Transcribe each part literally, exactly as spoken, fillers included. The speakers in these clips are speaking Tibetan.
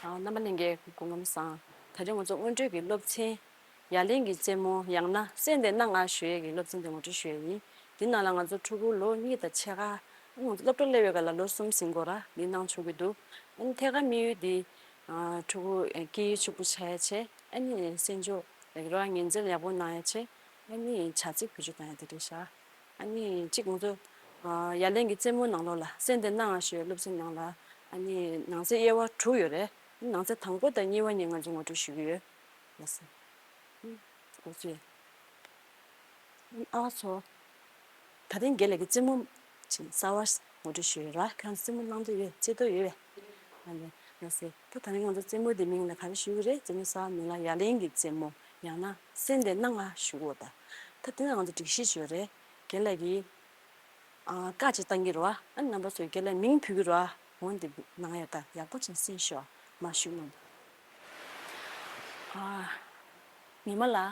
ཨ། རྣམ་པ་ལྷན་རྒྱས་སྐུ་ཁམས་བཟང་། ད་རེས་ང་ཚོ་སྔོན་འགྲོའི་གི་སློབ་ཚན། ཡ་ལན་གྱི་རྩེད་མོ། ཡང་ན་གསན་ཏེ་སྣང་ང་ཞུ་ཡས་ཀྱི་སློབ་ཚན་དེ་ངོ་སྤྲོད་ཞུ་ཡས་ཡིན། འདི་ནང་ལ་ང་ཚོ་ཕྲུ་གུ་ལོ་གཉིས་དང་ཕྱེད་ཀ། ང་ཚོ་སློབ་གྲྭ་སླེབས་པའི་སྐབས་ལ་ལོ་གསུམ་ཟིན་དགོས་ར། འདི་གནང་ཆོག་གི་འདུག་ཨ་ནི་ཐད་ཀར་དམིགས་ཡུལ་འདི། ཨ། ཕྲུ་གུ་སྐྱེས་ཡུལ་ཕྱུག་པོ་ཆགས་ཡ་བྱས། ཨ་ནི་སེམས་ཤུགས་ལེགས་ར། ཉིན་མཚན་ཡག་པོ་གནང་ཡ་བྱས། ཨ་ནི་བྱ་ཚིག་བེད་སྤྱོད་བཏང་ཡ་དེ་འདྲ་ཤག་ཨ་ནི་གཅིག་ང་ཚོ། ཨ། ཡ་ལན་གྱི་རྩེད་མོ་ནང་ལོགས་ལ། གསན་ཏེ་སྣང་ང་ཞུ་ཡས་སློབ་ཚན་ནང་ལ། ཨ་ནི་ནང་གསེས་དབྱེ་བ་དྲུག་ཡོད་རེད། ནང་གསེས་དང་པོ་དང་གཉིས་པ་གཉིས་ང་ཚོ་ངོ་སྤྲོད་ཞུ་གི་ཡོད། ལགས་སོ། ཨུ་ཚོས། ཨ་ཚོ། ད་ཐེངས་རྒན་ལགས་ཀྱིས་རྩེད་མོ་ཅིག་གསར་བ་ངོ་སྤྲོད་ཞུ་ཡོད་ར། ཁྱེད་རང་རྩེད་མོ་གནང་འདོད་ཡོད། རྩེ་འདོད་ཡོད་པས། ཨ་ནི་ལགས་སོ། ད་ད་ཐེངས་ང་ཚོ་རྩེད་མོ་དེ་མིང་ལ་ག་རེ་ཞུ་གི་རེད། རྩེད་མོ་གསར་བ་མིང་ལ་ཡ་ལན་གྱི་རྩེད་མོ། ཡང་ན་གསན་ཏེ་སྣང་ང་ཞུ་གོ། ད་ད་དེ་ནས་ང་ཚོ་སྒྲིག་གཞི་ཅིག་ཡོད་རེད། རྒན་ལགས་ཀྱིས། ཨ། བཀའ་ཅིག་བཏང་གི་རེད་བ། ཨ། རྣམ་པ་ཚོས་རྒན་ལགས་མིང་འབོད་ཀྱི་རེད་བ། འོ་འདི་གནང་ཡ། ད་ཡག་པོ་ཅིག་གསན་ཤོག་མར་ཞུ་གནང་། ཨ། ཉི་མ་ལགས།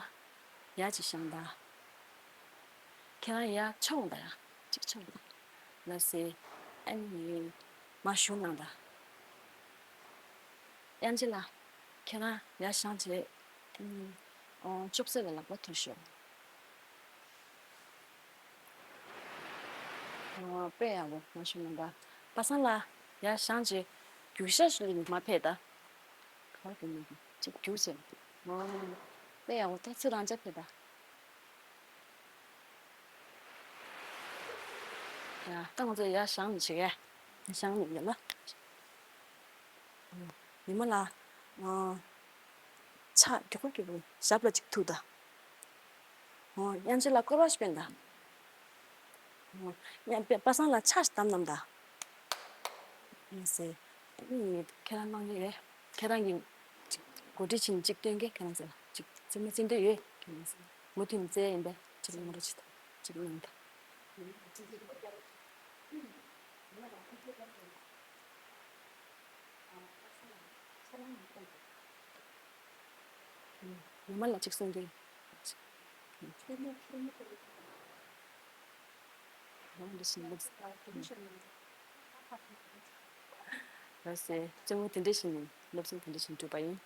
ཡར་ཅིག་བཞེངས་དང་། ཁྱེད་རང་ཡར་མཆོངས་དང་། ཡར་ཅིག་མཆོངས་དང་། ལགས་སེ། ཨ་ནི་མར་བཞུགས་གནང་དང་། དབྱངས་ཅན་ལགས། ཁྱེད་རང་ཡར་བཞེངས་བྱས། ཨ་ནི། ཨོ། ཅོག་ཙེ་ལ་ལག་པ་ཐུག་ཤོག་ཨོ། དཔེ་ཡག་པོ། མར་བཞུགས་གནང་དང་། པ་སངས་ལགས། ཡར་བཞེངས་བྱས། རྒྱུག་ཤར་ཞིག་ལ་མར་ཕེབས་དང་། ག་པར་རྒྱུག་ནི་འདུག་ཅིག་རྒྱུག་བྱས། ཨོ། དཔེ་ཡག་པོ། ད་ཚུར་རང་འཇགས་ཕེབས་དང་། ཡ། ད་ང་ཚོ་ཡར་བཞེངས་ནས་བྱེད་ཀྱི། བཞེངས་ནས་ཡོད་ལ། ཉི་མ་ལགས། ཨ། ཕྱག་མགྱོགས་པོ་མགྱོགས་པོ་ཞབས་ལ་ཅིག་ཐུག་དང་། ཨོ། དབྱངས་ཅན་ལགས་སྐོར་ར་ཞིག་སྤེལ་དང་། ཨོ། དབྱངས། པ་སངས་ལགས་ཕྱག་ཞིག་བསྡམས་གནང་དང་། ཡིན་ཟེར། ཨ་ནི་ཁྱེད་རང་གནང་གི་རེད། ཁྱེད་རང་གིས་ཅིག་གོ་སྒྲིག་བྱས་ནས་ཅིག་སྟོན་གྱི། ཁྱེད་རང་ཚོ་ལ་ཅིག་རྩེད་མོ་རྩེ་འདོད་ཡོད། ཁྱེད་རང་ཚོ་མུ་མཐུད་ནས་རྩེ་ཡིན་པས། ཅིག་ངོ་ར་ཅིག་ཅིག་གནང་དང་། ཉི་མ་ལགས་ཅིག་གསུང་གི། ལགས་སེ། རྩེད་མོ་དེ་འདྲ་བྱས་ནས་སློབ་ཚན་དེ་འདྲ་བྱས་ནས་གྲུབ་པ་ཡིན།